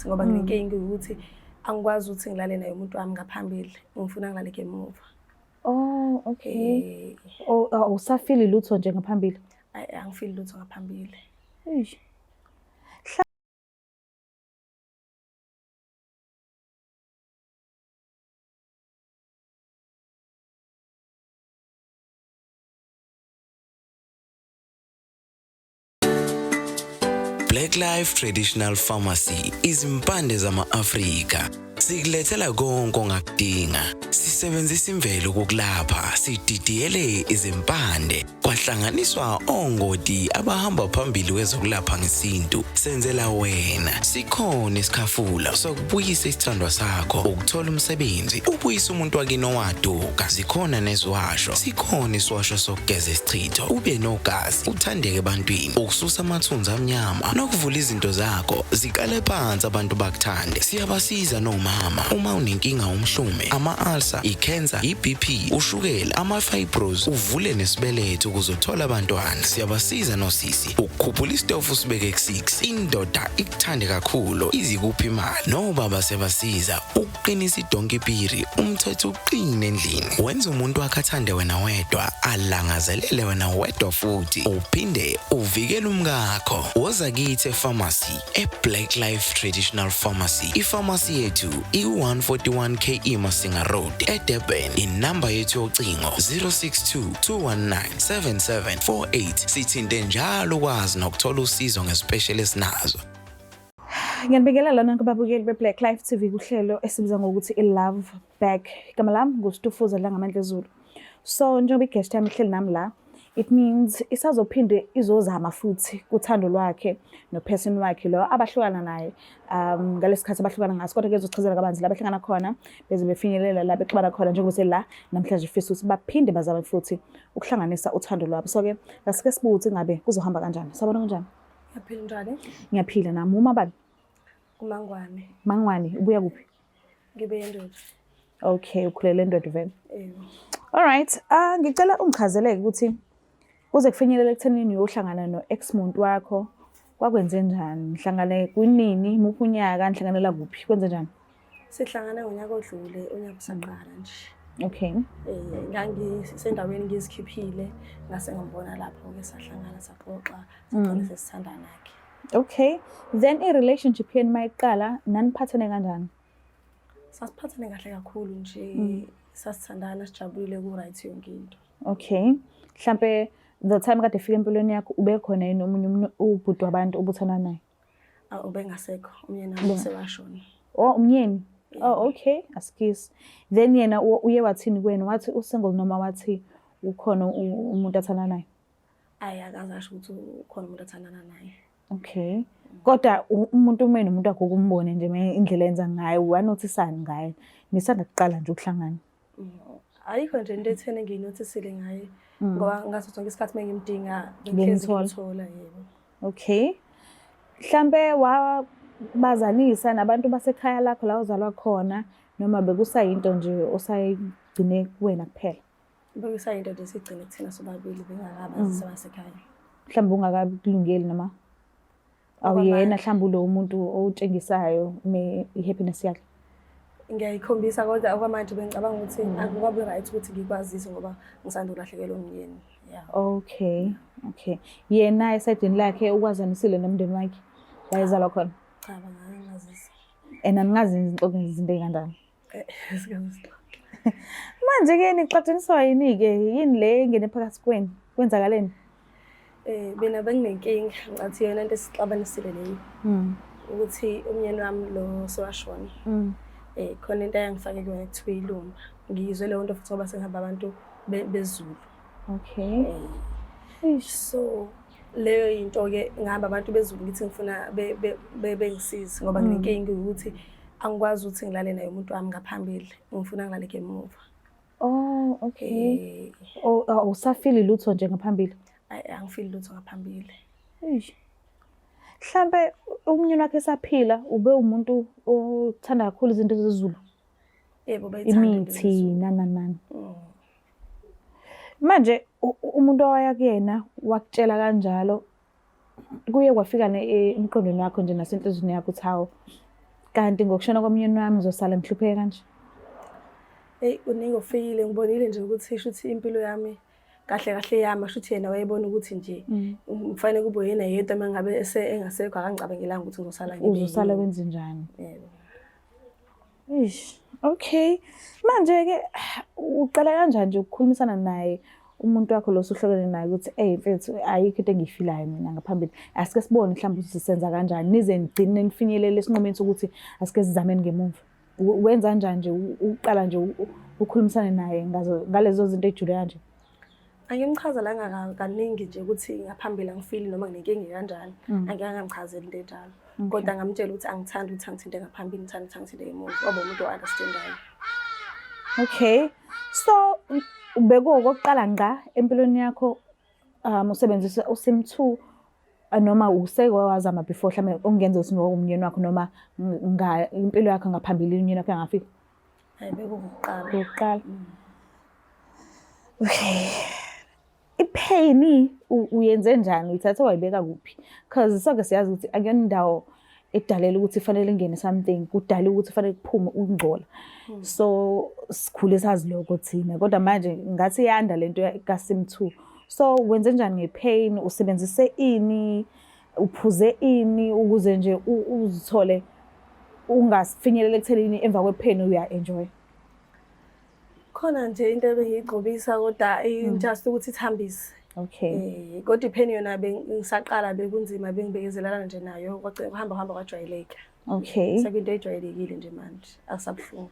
Ngoba nginenkinga ukuthi angikwazi ukuthi ngilale naye umuntu wami ngaphambili, ngifuna ngilale ngemuva. Oh, okay. Oh, awusafili lutho nje ngaphambili? Ayi, angifili lutho ngaphambili. Eish. Black Life Traditional Pharmacy izimpande zama-Afrika sikulethela konke ongakudinga. Sisebenzisa imvelo ukukulapha, sididiyele izimpande kwahlanganiswa ongoti abahamba phambili kwezokulapha ngesintu. Senzela wena. Sikhona isikhafula sokubuyisa isithandwa sakho, ukuthola umsebenzi, ubuyise umuntu wakini owaduka. Zikhona neziwasho, sikhona isiwasho sokugeza isichitho, ube nogazi, uthandeke ebantwini, ukususa amathunzi amnyama nokuvula izinto zakho ziqale phansi abantu bakuthande. Siyabasiza nomama uma unenkinga umhlume, ama-ulcer, i-cancer, i-BP, ushukela, ama-fibros, uvule nesibeletho ukuze uthole abantwana. Siyabasiza nosisi ukukhuphula isitofu usibeke ku-6, indoda ikuthande kakhulu izikuphi imali. Nobaba siyabasiza ukuqinisa idonki piri, umthetho uqine endlini, wenza umuntu wakhe athande wena wedwa, alangazelele wena wedwa futhi uphinde uvikele umkakho. Woza kithi epharmacy e-Black Life Traditional Pharmacy. Ipharmacy yethu iku-141 KE Masinga Road eDurban. Inamba yethu yocingo 062 219 7748. Sithinte njalo ukwazi nokuthola usizo ngespecial esinazo. Ngiyanibingelela nonke babukeli be-Black Life TV kuhlelo esibiza ngokuthi i-Love Back. Igama lami nguStufuza Dlangamandla Zulu. So njengoba i-guest yami ihleli nami la, it means isazophinde izozama futhi kuthando lwakhe no-person wakhe lo abahlukana naye ngalesi sikhathi abahlukana ngaso, kodwa ke izochazela kabanzi la behlangana khona beze befinyelela la bexabana khona, njengoba sela namhlanje ifisa ukuthi baphinde bazame futhi ukuhlanganisa uthando lwabo. So ke asike sibuke ukuthi ngabe kuzohamba kanjani. Sabona kanjani? Ngiyaphila, njani? Ngiyaphila nami. Uma bani? Kumangwane. Mangwane, ubuya kuphi? Ngibe endoda. Okay, ukhulele endoda vele. Yebo. All right. Ah, ngicela ungichazeleke ukuthi kuze kufinyelele ekuthenini uyohlangana no-ex muntu wakho kwakwenze njani? Nihlangane kunini, muphi unyaka, nihlanganela kuphi? Kwenze njani? Sihlangane ngonyaka odlule, unyaka usaqala nje. Ngangisendaweni ngizikhiphile, ngase ngambona lapho-ke, sahlangana, saxoxa, sagcina sesithandana-ke. Okay. Then i-relationship yenu mayiqala naniphathene kanjani? Sasiphathane kahle kakhulu nje, sasithandana, sijabulile, ku-right yonke into. Okay. Mhlambe the time kade efika empilweni yakho ube khona yini omunye ubhuti wabantu obuthana naye? Ah, ubengasekho umyeni wami, sewashona. Oh, umyeni. Oh, okay. Asikisi. Then yena uye wathini kuwena? Wathi u-single noma wathi ukhona umuntu athandana naye? Ayi, akaze asho ukuthi ukhona umuntu athandana naye. Okay. Kodwa umuntu uma nomuntu wakho ukumbone nje indlela enza ngayo, wanothisani ngaye? Nisanda kuqala nje ukuhlangana. Ayikho nje into etheni engiyinothisile ngaye, ngoba ngaso sonke isikhathi uma ngimdinga ngihlezi Ngimthola. ngimthola, yebo. Okay. Mhlambe wabazanisa nabantu basekhaya lakho la uzalwa khona, noma bekusayinto nje osayigcine kuwena kuphela? Bekusayinto nje sigcine kuthina sobabili, bengakabazisi abasekhaya. Mhlambe ungakakulungeli noma awuyena mhlambe ulo muntu owutshengisayo i-happiness yakhe. Ngiyayikhombisa, kodwa okwamanje bengicabanga ukuthi akukabi right ukuthi ngikwazise ngoba ngisanda ukulahlekelwa umyeni. Yeah. Okay. Okay. Yena esayidini lakhe ukwazanisile nomndeni wakhe la ezalwa khona? Cha, bangangazisi. And aningazi izinxoxo izinto ey'kanjani? Sikaze. Manje-ke nixatshaniswa yini-ke? Yini le engene phakathi kwenu? Kwenzakaleni? Mina benginenkinga, ngathi yona into esixabanisile leyo. Ukuthi umyeni wami lo sewashona. Khona into ayangifake kuyona kuthiwa ilumba. Ngiyizwe leyo nto futhi ngoba sengihamba abantu bezulu. Okay. So leyo into ke ngihamba abantu bezulu ngithi ngifuna bengisize ngoba nginenkinga ukuthi angikwazi ukuthi ngilale naye umuntu wami ngaphambili, ngifuna ngilale ngemuva. Oh, okay. Oh, awusafili lutho nje ngaphambili? Ayi, angifili lutho ngaphambili. Eish. Mhlambe umnyeni wakhe esaphila ube umuntu othanda kakhulu izinto zezulu. Yebo, beyithanda into Imithi zezulu. nani nani. Manje umuntu owaya kuyena wakutshela kanjalo, kuye kwafika emqondweni wakho nje nasenhliziyweni yakho ukuthi hawu, Kanti ngokushona komyeni wami ngizosala ngihlupheke kanje. Eyi kuningi okufikile ngibonile nje ukuthi shuthi impilo yami kahle kahle yami shuthi yena wayebona ukuthi nje kufanele kube uyena yedwa uma ngabe engasekho akangicabangelanga ukuthi ngizosala ngibe Uzosala yini. wenze njani? Yebo. Eish, okay. Manje-ke uqala kanjani nje ukukhulumisana naye umuntu wakho lo osuhlukene naye ukuthi eyi mfethu ayikho into engiyifilayo mina ngaphambili. Asike sibone mhlawumbe ukuthi senza kanjani nize nigcine nifinyelele esinqumeni sokuthi asike sizameni ngemuva. Wenza kanjani nje uqala nje ukhulumisane naye ngazo ngalezo zinto ejule kanje? Angimchazelanga kaningi nje ukuthi ngaphambili angifili noma nginenkinga kanjani. Angike ngamchazela into enjalo. Kodwa ngamtshela ukuthi angithandi ukuthi angithinte ngaphambili, ngithanda ukuthi angithinte ngemuva. Waba umuntu o-understandayo. Okay. So bekuwokokuqala ngqa empilweni yakho usebenzisa uSIM 2 noma useke wazama before mhlawumbe okungenza ukuthi umyeni wakho noma impilo yakho ngaphambilini umyeni wakho engafiki? Hayi bekuwukuqala. Bekuqala. Okay. I-pain uyenze njani? Uyithathe wayibeka kuphi? Because sonke siyazi ukuthi akuyona indawo edalela ukuthi fanele ingene something, kudale ukuthi fanele kuphume ukungcola. So sikhule sazi lokho thina, kodwa manje ngathi iyanda lento ka-SIM 2. So wenze njani nge-pain? Usebenzise ini? Uphuze ini ukuze nje uzithole ungafinyeleli ekuthenini emva kwe-pain uya-enjoy? Khona nje into ebengiyigcobisa kodwa just ukuthi ithambise. Okay. Kodwa i-pain yona bengisaqala bekunzima bengibekezelana nje nayo kwagcina kuhamba kuhamba kwajwayeleka. Okay. Sekuyinto ejwayelekile nje manje akusabuhlungu.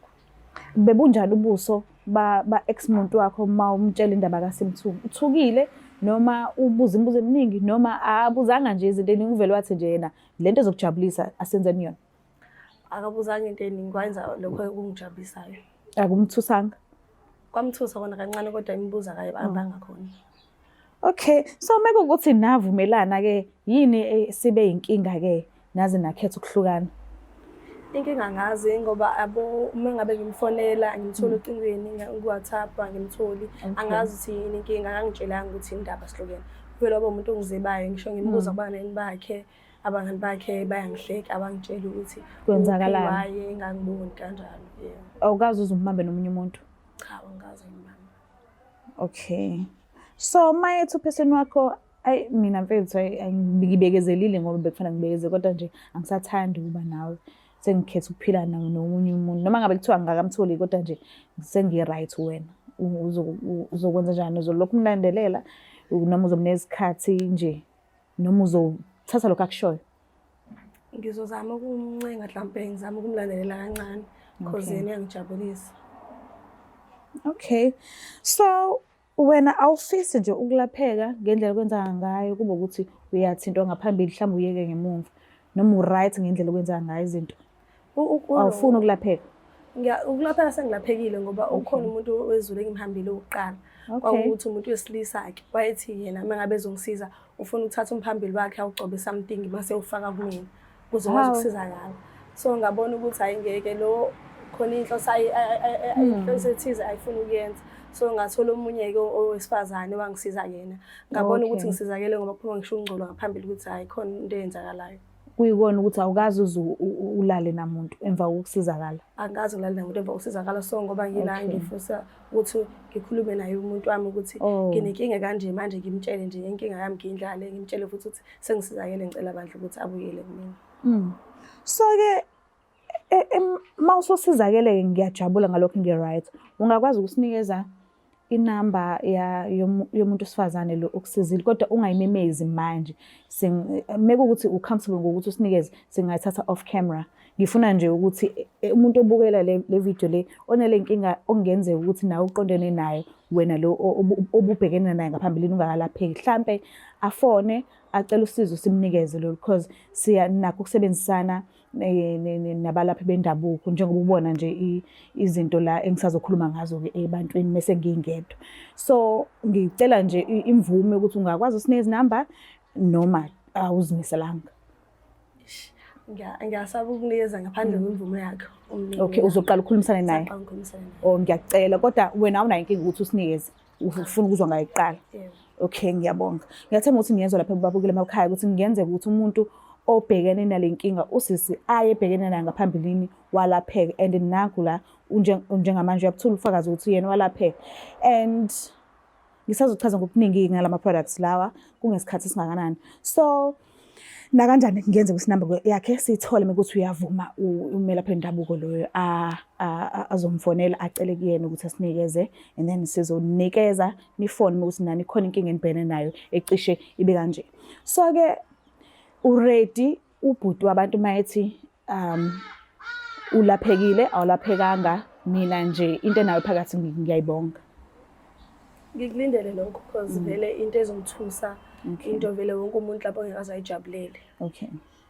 Bebunjani ubuso ba ex muntu wakho uma umtshela indaba ka-SIM 2? Uthukile noma ubuza imibuzo eminingi noma abuzanga nje izinto eningi uvele wathi nje yena lento ezokujabulisa asenzeni yona? Akabuzanga into eningi wayenza lokho okungijabulisayo. Akumthusanga? Kwamthusa kona kancane kodwa imibuzo akayibambanga khona. Okay, so mekuwukuthi navumelana ke yini sibe inkinga ke naze nakhetha ukuhlukana? Inkinga angazi ngoba abo uma ngabe ngimfonela ngimthola ocingweni ku-WhatsApp angimtholi. Angazi ukuthi yini inkinga akangitshelanga ukuthi indaba sihlukene. Vele waba umuntu ongizibayo ngisho ngimbuza kubangani bakhe, abangani bakhe bayangihleka abangitsheli ukuthi Kwenzakalani? waye engangiboni kanjalo. Yeah. Awukazi uze umbambe nomunye umuntu? Cha, angikaze ngimbambe. Okay. So mayethi u-person wakho ayi mina mfethu ngibekezelile ngoba bekufanele ngibekezele kodwa nje angisathandi ukuba nawe. Sengikhetha ukuphila nawe nomunye umuntu. Noma ngabe kuthiwa angikamtholi kodwa nje sengi-right wena. Uzokwenza njani? Uzolokhu umlandelela noma uzomnika isikhathi nje noma uzothatha lokho akushoyo? Ngizozama ukumncenga mhlampe ngizame ukumlandelela kancane because yena uyangijabulisa. Okay. So wena awufisi nje ukulapheka ngendlela okwenzeka ngayo kube ukuthi uyathintwa ngaphambili mhlawumbe uyeke ngemumva noma u-right ngendlela okwenzeka ngayo izinto? Awufuni ukulapheka? Ukulapheka sengilaphekile ngoba ukhona umuntu wezulu engimhambile wokuqala. Kwakuwukuthi umuntu wesilisa-ke wayethi yena uma ngabe ezongisiza ufuna ukuthatha umphambili wakhe awugcobe something mase ufaka kumina ukuze ngikwazi ukusizakala. So ngabona ukuthi hhayi ngeke lo khona inhloso inhloso ethize ayifuna ukuyenza. So ngathola omunye-ke owesifazane wangisiza yena. Ngabona ukuthi ngisizakele ngoba kuphuma ngisho ukungcola ngaphambili ukuthi hhayi khona into eyenzakalayo. Kuyikona ukuthi awukaze uze ulale namuntu emva kokusizakala? Angikaze ngilale namuntu emva kokusizakala so ngoba ngila ngifisa ukuthi ngikhulume naye umuntu wami ukuthi nginenkinga kanje manje ngimtshele nje inkinga yami ngiyindlale ngimtshele futhi ukuthi sengisizakele ngicela bandla ukuthi abuyele kumina. So-ke uma ususizakele ngiyajabula ngalokho ngi-right. Ungakwazi ukusinikeza inamba yomuntu wesifazane lo okusizile kodwa ungayimemezi manje. Mekuwukuthi u-comfortable ngokuthi usinikeze singayithatha off camera. Ngifuna nje ukuthi umuntu obukela le video le onale nkinga okungenzeka ukuthi nawe uqondene nayo wena lo obubhekene naye ngaphambilini ungakalapheki mhlampe afone acela usizo simnikeze lolu because siya nakho ukusebenzisana nabalaphi bendabuko njengoba ubona nje izinto la engisazokhuluma ngazo-ke ebantwini mese ngingedwa. So ngicela nje imvume ukuthi ungakwazi usinikeza inamba noma awuzimiselanga. Ngiyasaba ukunikeza ngaphandle kwemvume yakho. Okay, uzoqala ukukhulumisana naye. Ngisaqala ukukhulumisana naye. Oh, ngiyakucela kodwa wena awunayo inkinga ukuthi usinikeze. Ufuna ukuzwa ngayo kuqala. Yebo. Okay, ngiyabonga. Ngiyathemba ukuthi ngiyezwa lapha babukele emakhaya ukuthi kungenzeka ukuthi umuntu obhekene nale nkinga usisi ayebhekene nayo ngaphambilini walapheka and nangu la njengamanje uyabuthula ubufakazi ukuthi yena walapheka and ngisazochaza ngokuningi ngalama products lawa kungesikhathi esingakanani. So nakanjani kungenzeka ukuthi inamba yakhe siyithole mekuthi uyavuma umelaphi wendabuko loyo azomfonela acele kuyena ukuthi asinikeze and then sizonikeza nifone ukuthi nani khona inkinga enibhekene nayo ecishe ibe kanje. So ke uready ubhuti wabantu mayethi ulaphekile awulaphekanga mina nje into enayo phakathi ngiyayibonga. Ngikulindele lokho because vele into ezongithusa into vele wonke umuntu lapho ngeke aze ayijabulele.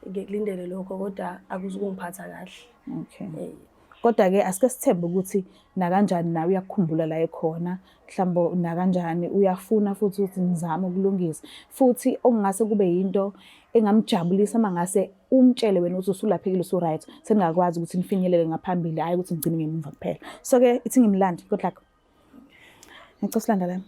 Ngikulindele lokho kodwa akuzukungiphatha kahle. Kodwa-ke asike sithembe ukuthi nakanjani nawe uyakukhumbula la ekhona, mhlawumbe nakanjani uyafuna futhi ukuthi nizame ukulungisa. Futhi okungase kube yinto engamjabulisa uma ngase umtshele wena ukuthi usulaphekile usu-right, seningakwazi ukuthi nifinyelele ngaphambili, hhayi ukuthi nigcine ngemuva kuphela. So-ke ithi ngimlande, good luck. Ngicela usilanda la.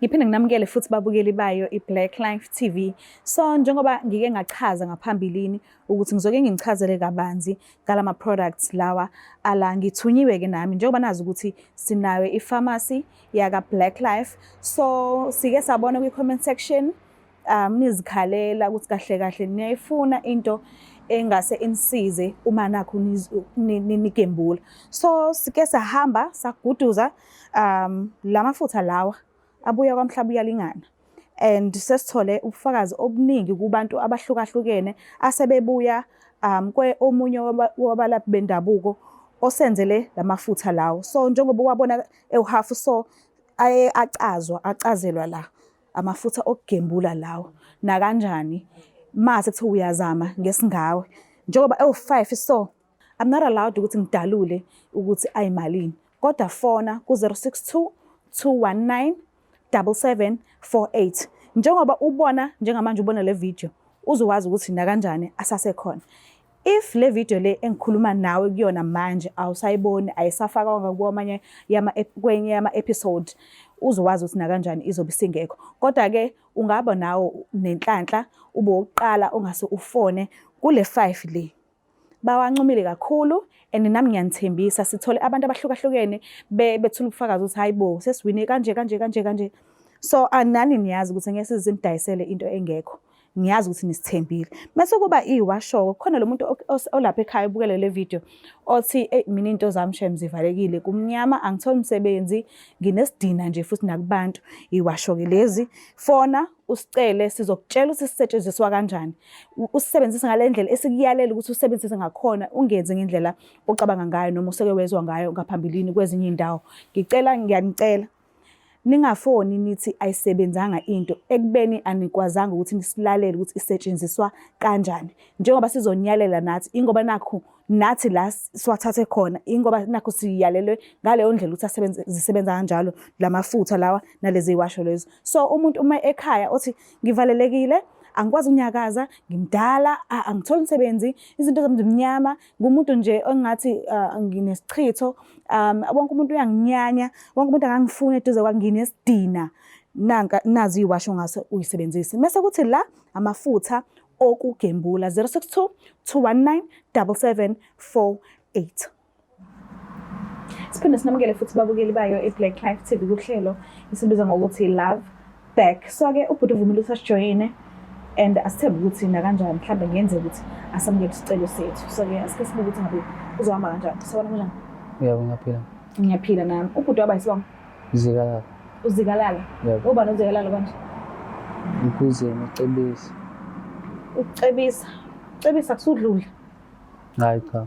Ngiphinde nginamukele futhi babukeli bayo iBlack Life TV. So njengoba ngike ngachaza ngaphambilini ukuthi ngizoke nginichazele kabanzi ngalama products lawa ala ngithunyiwe ke nami njengoba nazi ukuthi sinayo ipharmacy yaka Black Life. So sike sabona kwi comment section nizikhalela ukuthi kahle kahle niyayifuna into engase inisize uma nakho nigembula. So sike sahamba saguduza lamafutha lawa abuya kwaMhlaba uyalingana and sesithole ubufakazi obuningi kubantu abahlukahlukene asebebuya kwe omunye wabalaphi bendabuko osenzele lamafutha lawo. So njengoba wabona ewuhafu so aye acazwa acazelwa la amafutha okugembula lawo nakanjani mase kuthiwa uyazama ngesingawe njengoba ewu-5 so I'm not allowed ukuthi ngidalule ukuthi ayimalini kodwa fona ku-062 219 7748 njengoba ubona njengamanje ubona le video uzowazi ukuthi nakanjani asasekhona. If le video le engikhuluma nawe kuyona manje awusayiboni ayisafakwanga kwamanye yama kwenye yama episode uzowazi ukuthi nakanjani izobe isingekho. Kodwa ke ungaba nawo nenhlanhla ube wokuqala ongase ufone kule 5 le. Bawancomile kakhulu and nami ngiyanithembisa sithole abantu abahlukahlukene bethula ubufakazi ukuthi hayi bo sesiwine kanje kanje kanje kanje. So nani niyazi ukuthi ngeke size sinidayisele into engekho. Ngiyazi ukuthi nisithembile. Mase kuba iwasho khona lo muntu olapha ekhaya ubukele le video othi hey mina into zami shem zivalekile kumnyama angitholi umsebenzi nginesidina nje futhi nakubantu iwasho ke lezi fona usicele sizokutshela ukuthi sisetshenziswa kanjani usisebenzise ngale ndlela esikuyalela ukuthi usebenzise ngakhona ungenzi ngendlela ocabanga ngayo noma useke wezwa ngayo ngaphambilini kwezinye indawo. Ngicela ngiyanicela ningafoni nithi ayisebenzanga into ekubeni anikwazanga ukuthi nisilalele ukuthi isetshenziswa kanjani. Njengoba sizonyalela nathi ingoba nakhu nathi la siwathathe khona ingoba nakhu siyalelwe ngaleyo ndlela ukuthi asebenze zisebenza kanjalo lamafutha lawa nalezi ziwasho lezo. So umuntu uma ekhaya othi ngivalelekile angikwazi ukunyakaza ngimdala angitholi umsebenzi izinto zami zimnyama ngumuntu nje engathi nginesichitho wonke umuntu uyanginyanya wonke umuntu akangifuni eduze kwami nginesidina nanka nazi iwasho ngase uyisebenzise. Mase kuthi la amafutha okugembula 062 219 7748. Siphinde sinamukele futhi babukeli bayo iBlack Life TV kuhlelo esibiza ngokuthi Love Back. So ke ubhuti uvumile ukuthi asijoyine and asithembe ukuthi nakanjani mhlambe ngenzeka ukuthi asamukele isicelo sethu. So ke asike sibuke ukuthi ngabe uzohamba kanjani. Sawubona kunjani? Yebo ngiyaphila. Ngiyaphila nami. Ubhuti waba isibongo? Uzikalala. Uzikalala? Yebo. Ubani uzikalala kanje? Mkhuzeni ucebisa. Ucebisa. Ucebisa kusudlula. Hayi cha.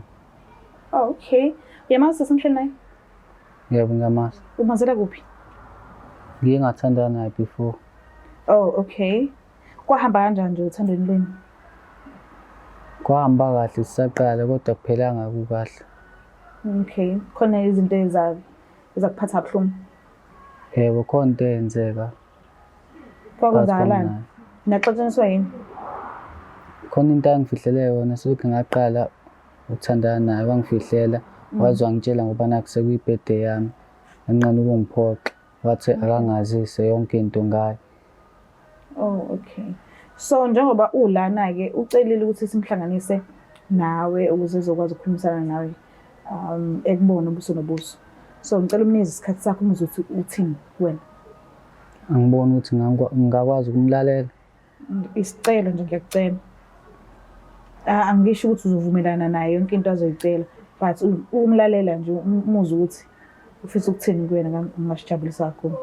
Oh, okay. Uyamazi sesimhleli naye? Yebo ngiyamazi. Umazela kuphi? Ngike ngathandana naye before. Oh, okay. Kwahamba kanjani nje uthandweni lwenu? Kwahamba kahle sisaqala kodwa kuphelanga kukahle. Okay. Khona izinto ezakuphatha kabuhlungu. Yebo khona into eyenzeka. Kwakwenzakalani? Naxatshaniswa yini? Khona into angifihlele yona selokhu ngaqala ukuthandana naye wangifihlela. Waze wangitshela ngoba nakhu sekuyi-birthday yami, enqena ukungiphoxa. Wathi akangazise yonke into ngayo. Oh, okay. So njengoba ulana-ke ucelile ukuthi simhlanganise nawe ukuze ezokwazi ukukhulumisana nawe ekubona ubuso nobuso. So ngicela umnikeze isikhathi sakho umuzwe ukuthi uthini kuwena. Angiboni ukuthi ngingakwazi ukumlalela. Isicelo nje ngiyakucela. Angisho ukuthi uzovumelana naye yonke into azoyicela, but ukumlalela nje umuzwe ukuthi ufisa ukuthini kuwena kungasijabulisa kakhulu.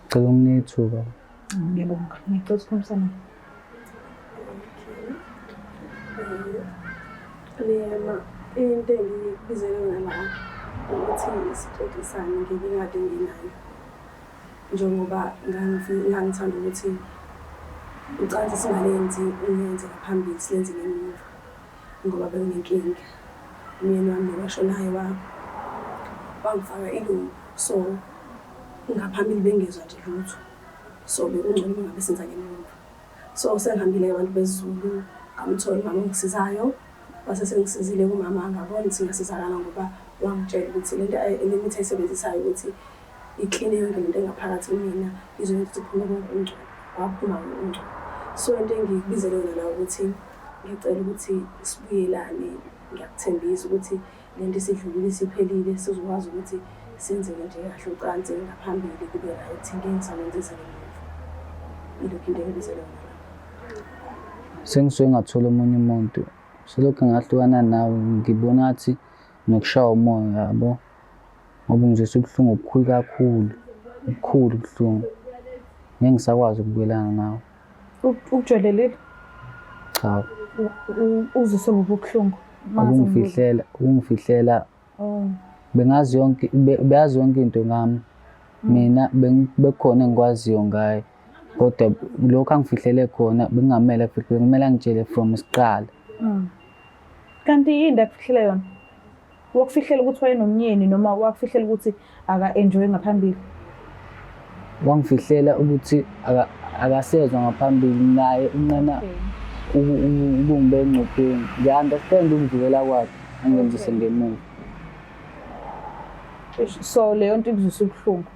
Cela unginike ithuba. Ngiyabonga. Ngicela ukukhulumisana. Lema, into engikubizele yona la ukuthi sixoxisane ngenkinga kade nginayo. Njengoba ngangithanda ukuthi ucansi singalenzi ungenze ngaphambili silenze ngemuva ngoba benginenkinga. Umyeni wami lo washonayo wangifaka ilungu so ngaphambili bengezwa nje lutho. So bekungcono uma ngabe senza ngemuva. So sengihambile-ke abantu besiZulu ngamthola umama ongisizayo wase sengisizile kumama ngabona ukuthi ngiyasizakala ngoba wangitshela ukuthi lento le mithi ayisebenzisayo ukuthi ikline yonke lento engaphakathi kumina izoyenza ukuthi kuphume konke ukungcola. Kwaphuma-ke ukungcola. So into engikubizele yona la ukuthi ngicela ukuthi sibuyelane, ngiyakuthembisa ukuthi lento isidlulile isiphelile sizokwazi ukuthi senzeke nje kahle ucansi ngaphambili kube right ngeke ngisakwenzisa ngemuva. Ilokhu into engibizele yona la. Sengisuke ngathola omunye umuntu. Selokhu ngahlukana nawe ngibona ngathi nokushaya umoya yabo. Ngoba ungizwisa ubuhlungu obukhulu kakhulu. Obukhulu ubuhlungu. Ngeke ngisakwazi ukubuyelana nawe. Ukujwayelelile? Cha. Uziswe buphi ubuhlungu? Ukungifihlela, ukungifihlela. Oh. Bengazi yonke beyazi yonke into ngami. Mina bekukhona engikwaziyo ngaye. Kodwa lokhu angifihlele khona bekungamele akufihle, bekumele angitshele from isiqala. Kanti yini akufihlela yona? Wakufihlela ukuthi wayenomnyeni noma wakufihlela ukuthi aka-enjoy ngaphambili? Wangifihlela ukuthi akasezwa ngaphambili naye unqena ukungibeka engcupheni. Ngiya-understand ukuvukela kwakhe angenzise ngemuva. So leyo nto ikuzwisa ubuhlungu?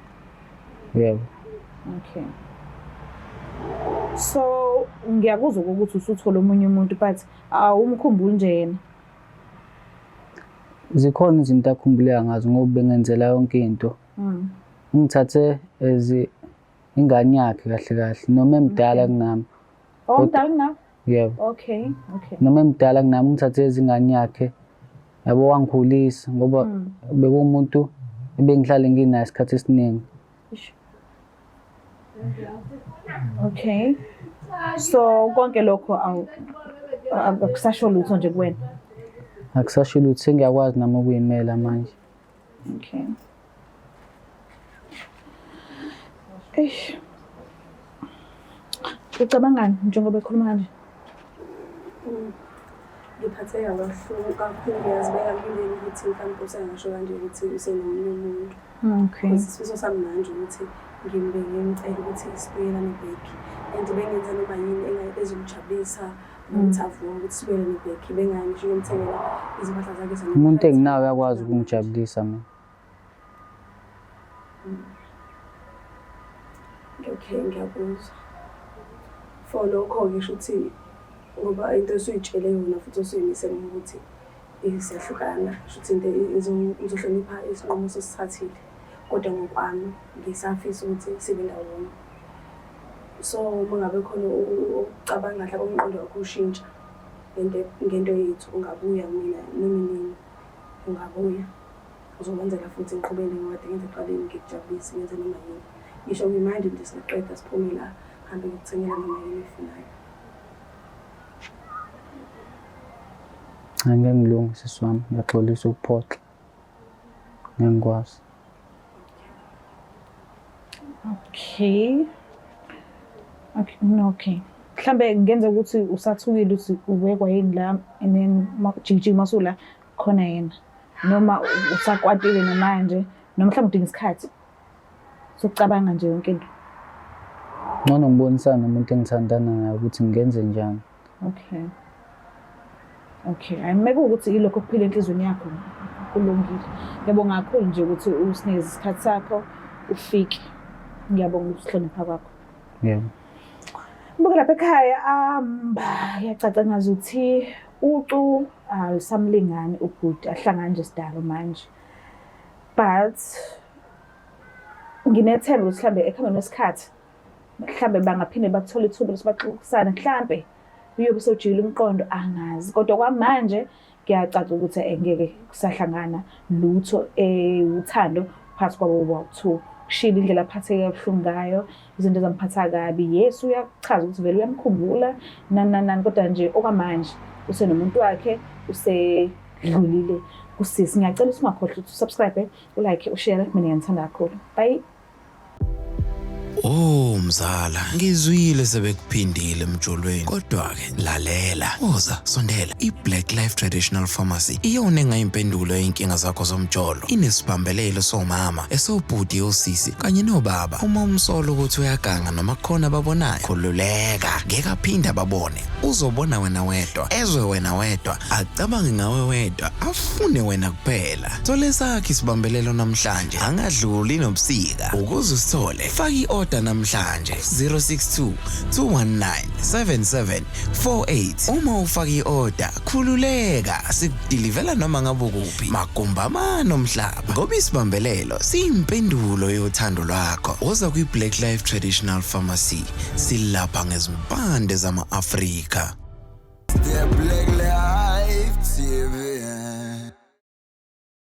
Yebo. Okay. So ngiyakuzwa ukuthi usuthole omunye umuntu but awumkhumbuli nje yena. Zikhona izinto akhumbuleka ngazo ngoba bengenzela yonke into. Ungithathe as ingane yakhe kahle kahle noma emdala kunami. Oh, umdala kunawe? Yebo. Okay, okay. Noma emdala kunami ungithathe as ingane yakhe. Yabo wangikhulisa ngoba bekuwumuntu ebengihlale nginaye isikhathi esiningi. Okay. So konke lokho akusasho lutho nje kuwena. Akusasho lutho sengiyakwazi nami ukuyimela manje. Okay. Eish. Ucabangani njengoba ekhuluma kanje? Ngiphatheka kabuhlungu kakhulu ngiyazibeka kuleli ukuthi mhlawumbe usengasho kanje ukuthi usenomunye umuntu. Okay. Isifiso sami manje ukuthi ngimbe ngimcele ukuthi sibuyelane back and bengenza noma yini ezomjabulisa nokuthi avume ukuthi sibuyelane back bengayi ngisho ngimthengela izimpahla zakhe. Umuntu enginawo uyakwazi ukungijabulisa mina. Okay, ngiyakuzwa. For lokho-ke kusho ukuthi ngoba into osuyitshele yona futhi osuyimisele ukuthi siyahlukana, kusho ukuthi into ngizohlonipha isinqumo osesithathile. Kodwa ngokwami ngisafisa ukuthi sibe ndawonye. So uma ngabe khona ukucabanga mhlawumbe umqondo wakho ushintsha ngento yethu ungabuya kumina noma inini ungabuya. Uzokwenzela futhi ngiqhubeke njengoba kade ngenza ekuqaleni ngikujabulise ngenze noma yini. Ngisho ngimanje nje singaqeda siphume la ngihambe ngikuthengela noma yini oyifunayo. Cha ngeke ngilunge sisi wami, ngiyaxolisa ukuphoxa. Ngeke ngikwazi. Okay. Okay, no okay. Mhlambe ngenze ukuthi usathukile ukuthi ubekwa yini la and then jikijiki masula khona yena. Noma usakwatile namanje noma mhlawumbe udinga isikhathi sokucabanga nje yonke into. Ngcono ngibonisane nomuntu engithandana naye ukuthi ngenze njani. Okay. Okay, hayi meke ukuthi ilokho okuphila enhliziyweni yakho kulungile. Ngiyabonga kakhulu nje ukuthi usinikeze isikhathi sakho ufike. Ngiyabonga ukusihlonipha kwakho. Yebo. Buka lapha ekhaya kuyacaca ngazuthi ucu alusamlingani ubhuti ahlangana nje sidalo manje. But nginethemba ukuthi mhlambe ekuhambeni kwesikhathi mhlambe bangaphinde bakuthole ithuba lokuthi baxoxisane mhlambe uyobe sewujikile umqondo angazi kodwa kwamanje kuyacaca ukuthi ngeke kusahlangana lutho uthando phakathi kwabo bowu-two. Kushilo indlela aphatheke kabuhlungu ngayo, izinto ezamphatha kabi. Yes, uyachaza ukuthi vele uyamkhumbula nani nani nani, kodwa nje okwamanje usenomuntu wakhe, usedlulile kusisi. Ngiyacela ukuthi ungakhohlwa ukuthi usubscribe, ulike, ushare. Mina ngiyanithanda kakhulu. Bye. Oh mzala, ngizwile sebekuphindile emjolweni. Kodwa ke lalela, woza sondela. I-Black Life Traditional Pharmacy iyona engayimpendulo yey'nkinga zakho zomjolo. Inesibambelelo somama, esobhuti, osisi kanye nobaba. Uma umsola ukuthi uyaganga noma kukhona ababonayo, khululeka, ngeke aphinde ababone. Uzobona wena wedwa, ezwe wena wedwa, acabange ngawe wedwa, afune wena kuphela. Thola esakho isibambelelo namhlanje, angadluli nobusika. Ukuze usithole, faka i-order namhlanje 062 219 7748. Uma ufaka i-order, khululeka, sikudilivela noma ngabe ukuphi, magumbi amane omhlaba. Ngoba isibambelelo siyimpendulo yothando lwakho. Woza kwi-Black Life Traditional Pharmacy, silapha ngezimpande zama-Afrika. The Black.